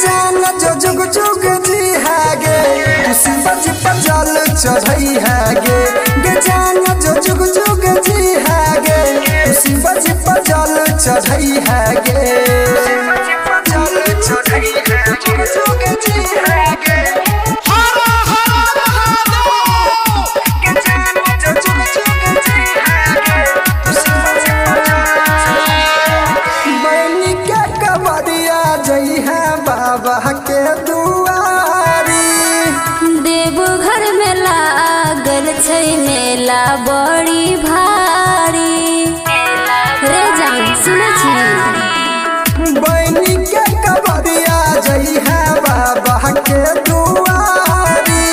जान जो जुग जुग जी है गे, तू शिवजी पर जल चढ़ई है गे। गे जान जो जुग जुग जी है गे, तू शिवजी पर जल चढ़ई है गे। शिवजी पर जल चढ़ई है, जुग जुग जी है गे। हर हर महादेव। गे जान जो जुग जुग जी है गे, तू शिवजी पर जल चढ़ई है गे। बनी के कवरिया जई है बाबा के दुआरी। देवघर में लागल छै मेला बड़ी भारी। रे जान सुनै छी। बनी के कवरिया जई है बाबा के दुआरी।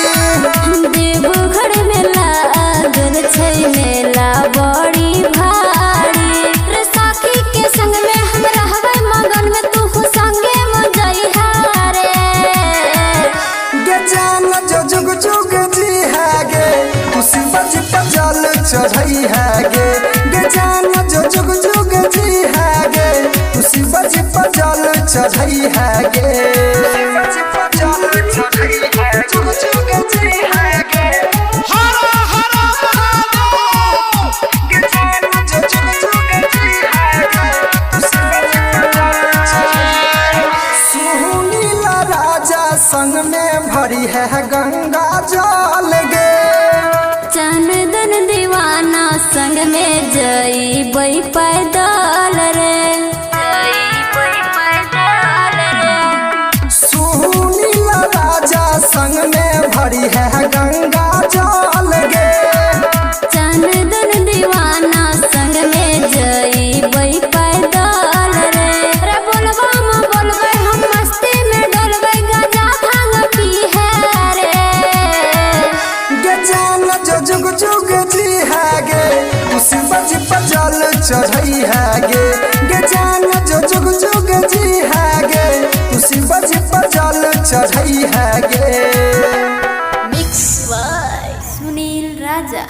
देवघर में लागल छै मेला बड़ी भारी। रे साखी के संग में हम रहबै मगन में, तू संगे मजइहा रे। गे जान जो जुग जुग जी है गे, तू शिवजी पर जल चढ़ई है गे। गे जान जो जुग जुग जी है गे, तू शिवजी पर जल चढ़ई है गे। शिवजी पर जल चढ़ई है, जुग जुग जी है गे। हर हर महादेव। गे जान जो जुग जुग जी है गे, तू शिवजी पर जल चढ़ई है। सुनीला राजा संग में भरी है गंगा जल गे। चंदन दीवाना संग में जइबै पैदल रे। जइबै पैदल रे। सुनीला राजा संग में भरी है गंगा जल गे। चंदन दीवाना संग में जइबै पैदल रे। रे बोलबा म बोलबै हम मस्ती में डोलबै, गांजा भांग पीहे रे। गे जान जो जुग जुग जी है गे, तू शिवजी पर जल चढ़ई है गे। गे जान जो जुग जुग जी है गे, तू शिवजी पर जल चढ़ई है गे। मिक्स बाय सुनील राजा।